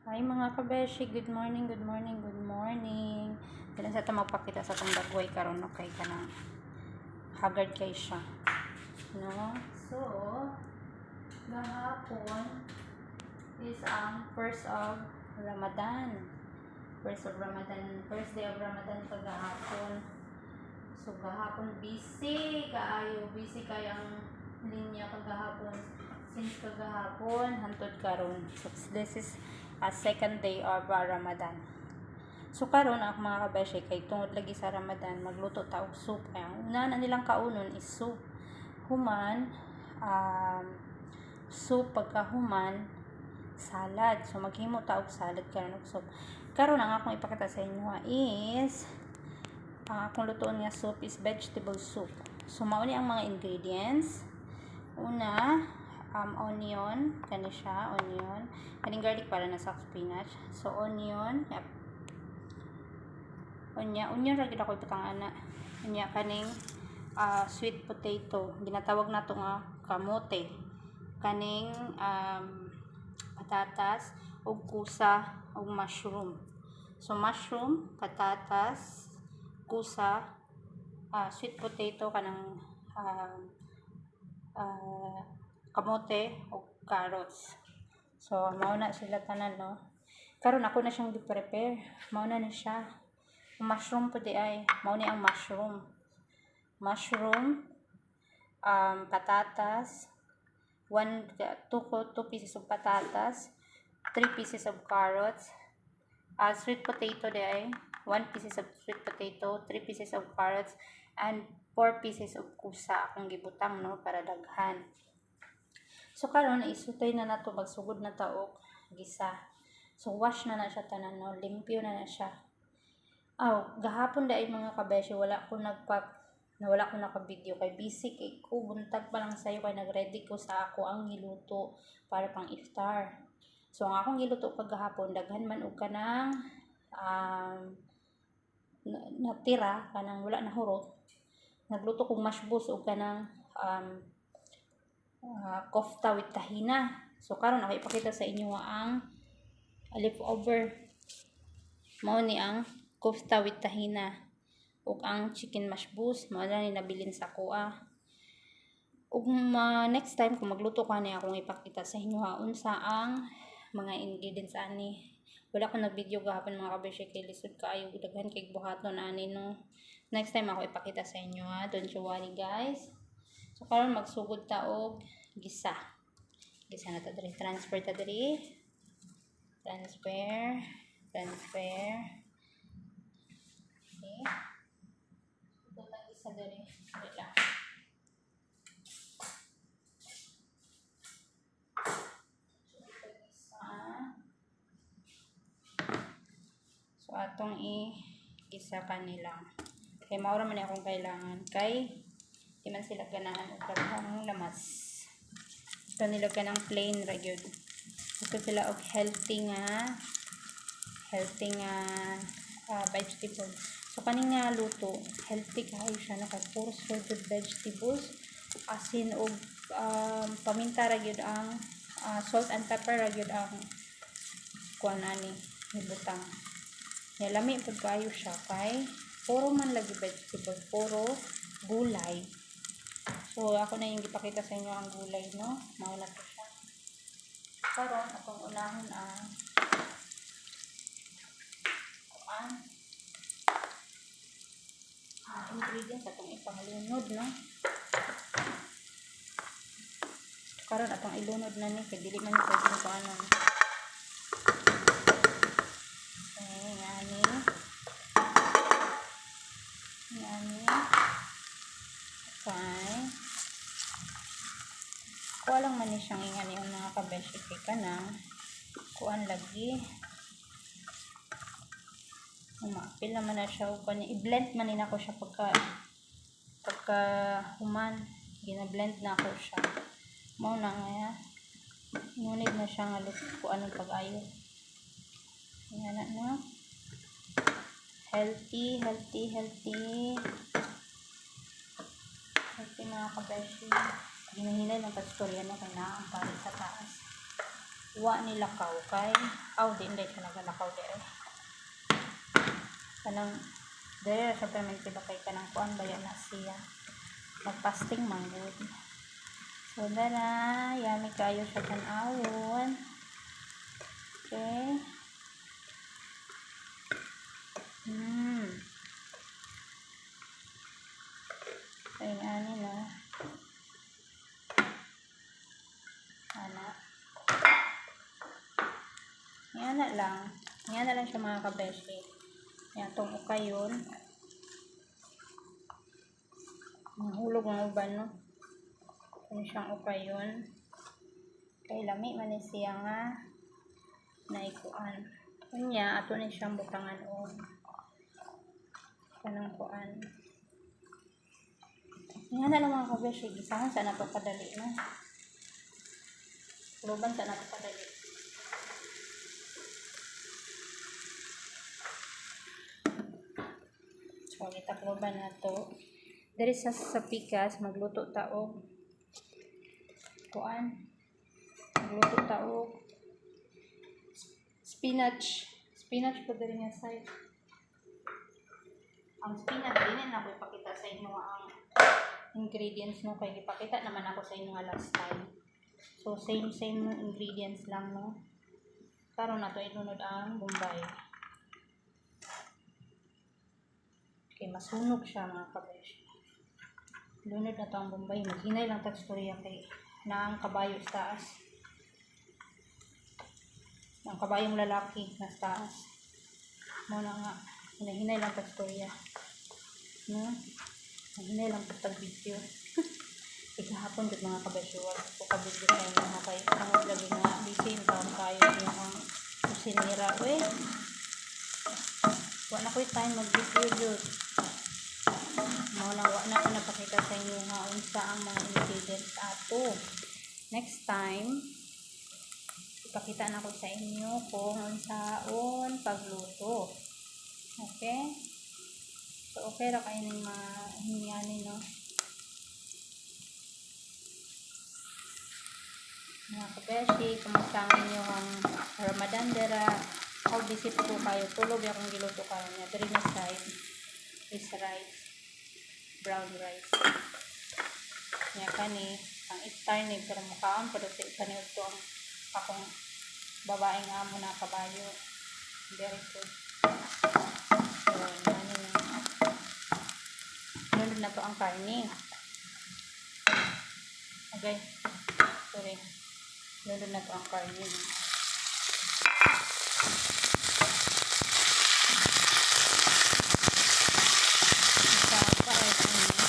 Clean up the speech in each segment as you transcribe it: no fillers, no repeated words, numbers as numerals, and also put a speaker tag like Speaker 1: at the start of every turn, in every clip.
Speaker 1: Hi, mga kabeshi, good morning, good morning, good morning. Kailan sa ito magpakita sa atong dagway karon, okay, kanang haggard kay siya. No? So, gahapon is ang first of Ramadan. First of Ramadan, first day of Ramadan kagahapon. So, gahapon busy kaayo, busy kay ang linya kagahapon. Since kagahapon, hantod karon. So, this is a second day of Ramadan. So karon ang mga kabeshi, kay tungod lagi sa Ramadan, magluto ta og soup. Kaya ang una na nilang kaunon is soup. Human soup, pagkahuman salad. So maghimo ta og salad karon og soup. Karon ang akong ipakita sa inyo is ang akong lutuon nga soup is vegetable soup. So mao ni ang mga ingredients. Una, onion, kani siya, onion. Kaning garlic para na sa spinach. So onion, yep. Unya, onion ra gid ako ibutang ana. Unya kaning sweet potato, ginatawag nato nga kamote. Kaning patatas ug kusa ug mushroom. So mushroom, patatas, kusa, sweet potato, kanang kamote ug carrots. So mao na sila tanan, no. Karon ako na siyang gi-prepare. Mao na ni siya. Mushroom po di ay. Mao ni ang mushroom. Mushroom, patatas, one, two, two pieces of patatas, three pieces of carrots, sweet potato di ay, one pieces of sweet potato, three pieces of carrots, and four pieces of kusa akong gibutang, no, para daghan. So karon isutay na nato, magsugod na ta og gisa. So wash na na siya tanan, no, limpyo na na siya. Aw, gahapon dai, mga kabeshi, wala ko nagpa na wala ko naka-video kay busy kay ko. Buntag pa lang sayo kay nagready ko sa ako ang giluto para pang iftar. So ang akong giluto kagahapon, daghan man og kanang natira, kanang wala na hurot. Nagluto kog mashbus og kanang kofta with tahina. So karon ako ipakita sa inyo ang leftover. Mao ni ang kofta with tahina ug ang chicken mashbus, mao na ni nabilin sa kuha. Ug ma next time kung magluto ko ani, akong ipakita sa inyo ha unsa ang mga ingredients ani. Wala ko nag-video gahapon, mga kabeshi, kay lisod kaayo, daghan kay buhaton ani, no. Next time ako ipakita sa inyo ha. Don't you worry, guys. So karon magsugod ta og gisa. Gisa na ta diri, transfer ta diri. Transfer, transfer. Okay. Ito ta gisa diri. Diri lang. So, ito gisa. So atong i-gisa kanilang. Kay mao ra man ni akong kailangan kay di man sila ganahan og daghang lamas. Gusto nila kanang plain ra gyud. Gusto sila og healthy nga vegetable. So kani nga luto, healthy kaayo siya, no, kay puro sorted vegetables, asin og paminta ra gyud ang salt and pepper ra gyud ang kuan ani ibutang. Nya lami pud kaayo siya kay puro man lagi vegetable, puro gulay. So ako na yung gipakita sa inyo ang gulay, no. Mao na to siya. Karon akong unahon ang kuan ingredients atong ipanglunod, no. Karon atong ilunod na ni kay dili man ni pwedeng kuanon. Okay, ngani. Ngani. Okay. Kuha lang man ni siyang ingani yung mga kabeshi kay kanang kuan lagi. Maapil naman na siya og kuan, i-blend man ni nako siya pagka human, gina-blend na ako siya. Mao na nga ngunit na siya nga luto kuan pag-ayo. Nga na. Healthy, healthy, healthy. Healthy, mga kabeshi. Ginahinay lang pastorya, no, kay naa ang pari sa taas. Wa ni lakaw kay aw di inday siya nagalakaw di ay. Kanang dere ra siya permente ba kay kanang kuan baya na siya. Magpasting man gud. So dara, yummy kayo siya tan-awon. Okay. So yung ani no. Ana. Yan na lang. Yan na lang siya mga kabeshi. Yan, itong ukayon. Nahulog ang uban, no? Ano siyang ukayon. Kay lami man ni siya nga naikuan. Unya, ato ni siyang butangan og kanang kuan. Yan na lang mga kabeshi. Gisahan sa nato kadali, no? Luban sa nato kadali. So, gitakloban na to. Diri sa pikas, magluto ta og kuan. Magluto ta og spinach. Spinach po diri nga side. Ang spinach, dili na ako ipakita sa inyo ang ingredients no, kay gipakita naman ako sa inyo nga last time. So same same ingredients lang no. Karon nato ilunod ang Bombay. Okay, masunog siya mga kabesh. Lunod na to ang Bombay. Maghinay lang teksturya kay na ang kabayo sa taas. Ang kabayong lalaki nasa taas. Mo na nga, hinahinay lang teksturya. No? Hinahinay lang pag video. Ikahapon jud mga kabesh, wala ko ka-video sa inyo ha, kay tungod lagi nga busy yung taon kayo yung kusinira we. Wa na ko'y time mag-video jud. Mao na wa na ko napakita sa inyo ha unsa ang mga ingredients ato. Next time ipakita na ko sa inyo kung unsaon pagluto. Okay? So okay ra kay ning mga hingyani no. Mga kabeshi, kumusta ang inyong Ramadan dira? How busy po kayo? Tulog akong giluto karon niya. Diri na side is rice. Brown rice. Nya kani ang iftar ni pero mukaon pero sa kani udto ang akong babaeng amo na kabayo. Very good. So, ano na. Lunod na to ang karne. Okay. Sorry. Lunod na to ang karne. Isaba ay isaba.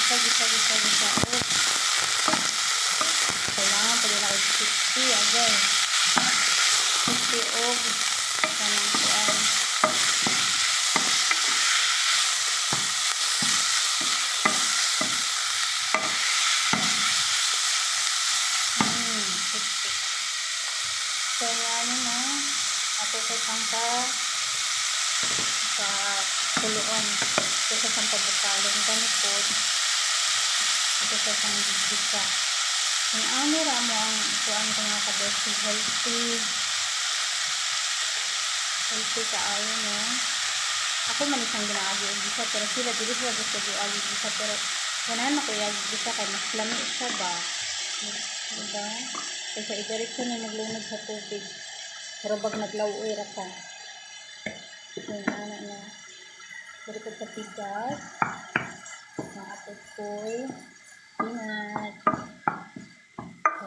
Speaker 1: Gisa, gisa, gisa, gisa. Oh. Kailangan pa din ako 60, agay. 60 og kanang kuan. 60. So, yan na. Ato sa sangka sa kuluan. Ito sa siyang pagbukalon. Kanikod. Ito sa siyang gigisa. Ang ani ra mo ang kuan ko mga kabesti. Healthy. Healthy kaayo no. Ako man isang ginaagi og gisa pero sila dili sila gusto og gisa pero ganahan ako iagi gisa kay mas lami siya ba. Diba? Kaysa idiretso na maglunod sa tubig. Pero bag naglaw-oy ra ka. Yung ana na. Diri ko sa pigas. Ang atod ko'y peanut. So,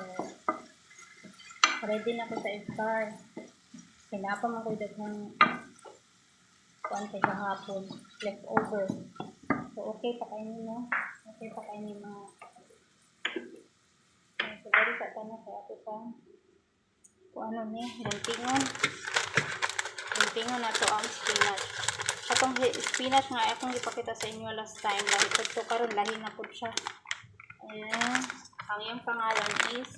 Speaker 1: ready na ko sa iftar. Pinapa man ko'y daghang kuan kay kahapon. Leftover. So, okay pa kayo no? Okay pa kayo ni mga. So, dali sa tanong kay ato pa. Kung ano ni, guntingon. Guntingon na to ang spinach. Katong spinach nga akong gipakita sa inyo last time, lahi pud to karon, lahi na pud siya. Ayan. Ang iyang pangalan is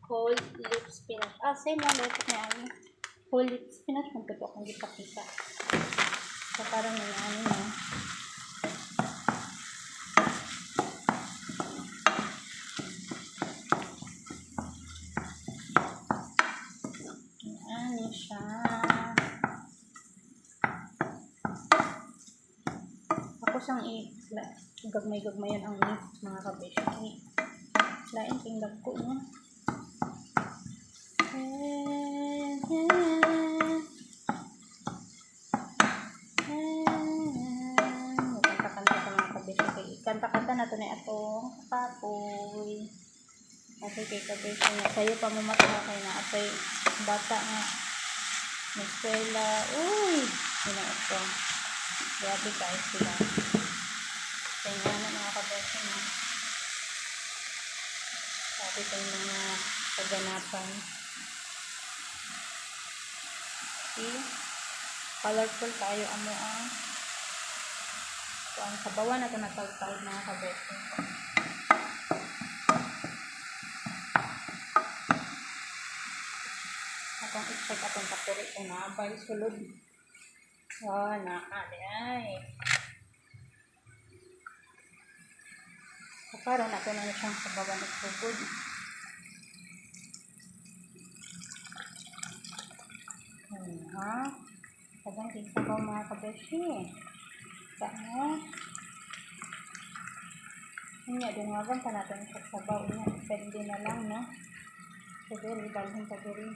Speaker 1: whole leaf spinach. Ah, same lang ulit ni ani. Whole leaf spinach man pud to akong gipakita. So karon na ano na. Ani siya. Ako siyang i gagmay-gagmayan ang meat, mga kabeshi. Lain king dagko, no. Eh, eh, eh. Kanta-kanta sa mga kabeshi kay kanta-kanta na to ni atong kapoy. Kasi kay kabeshi nga sayo pa mo mata kay na atay bata nga eskwela. Uy, yun ang ito. Grabe kayo sila. Kaya nga na, mga kabeshi, no? Sabi ko yung mga kaganapan. See? Colorful kayo amo ang kuan sa bawa na ito natawag, mga kabeshi. Atong i-check atong takuri kung naabay sulod. Ah, naa di ay. So, karon ato na siyang sabawan og sugod. Ha? Daghang kay sabaw, mga kabeshi. Sa mo. Unya, dungagan pa natin sa sabaw. Unya, depende na lang, no? So, diri, balhin pa diri.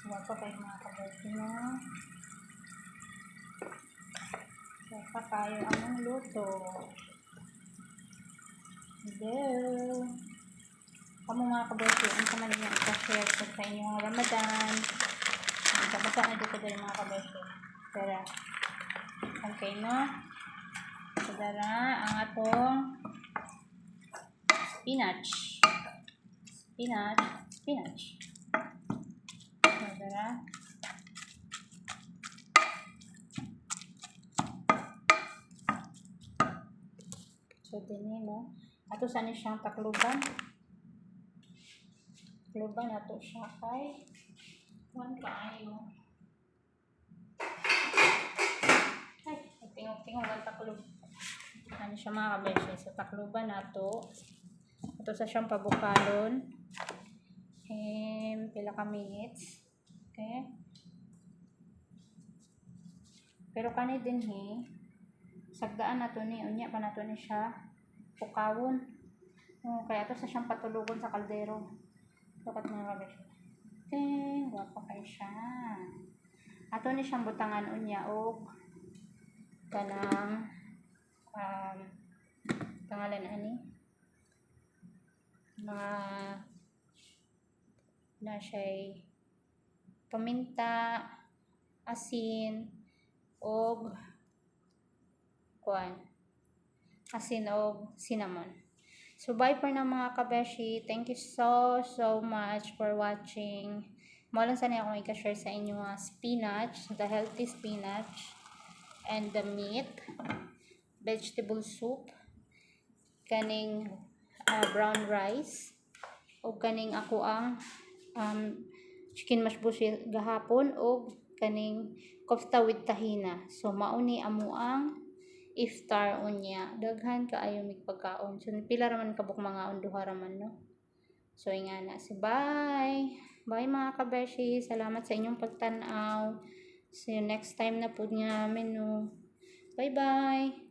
Speaker 1: Wala pa kayo, mga kabeshi, no? So, pa kayo among luto. Hello. Kamo, mga kabeshi, unsa man inyo i-share sa inyong Ramadan? Basta na dito diri, mga kabeshi. Tara. Okay, no? So, dara ang atong spinach. Spinach, spinach. So, dara. So, dinhi, no? Ato sa ni siyang takluban. Takluban ato siya kay kuan kaayo. Ay, tingog-tingog ang taklob. Ano siya, mga kabeshi? So, takluban nato. Ato sa siyang pabukalon. Pila ka minutes. Okay. Pero kani dinhi, sagdaan nato ni, unya pa nato ni siya pukawon. Oh, kaya ato sa siyang patulugon sa kaldero. Look at, mga kabeshi. Ting, gwapa kay siya. Ato ni siyang butangan unya og kanang pangalan ani mga na siya'y paminta, asin, og kuan, asin og cinnamon. So, bye for now, mga kabeshi. Thank you so, so much for watching. Mao lang sana akong i-share sa inyo nga spinach, the healthy spinach, and the meat, vegetable soup, kaning brown rice, o kaning ako ang chicken machboos gahapon, o kaning kofta with tahina. So, mauni amo ang iftar unya. Daghan kaayo mig pagkaon. So, pila raman kabuk mga duha raman, no? So, ingana. So, bye! Bye, mga kabeshi. Salamat sa inyong pagtan-aw. See you next time na pud nga menu. Bye-bye!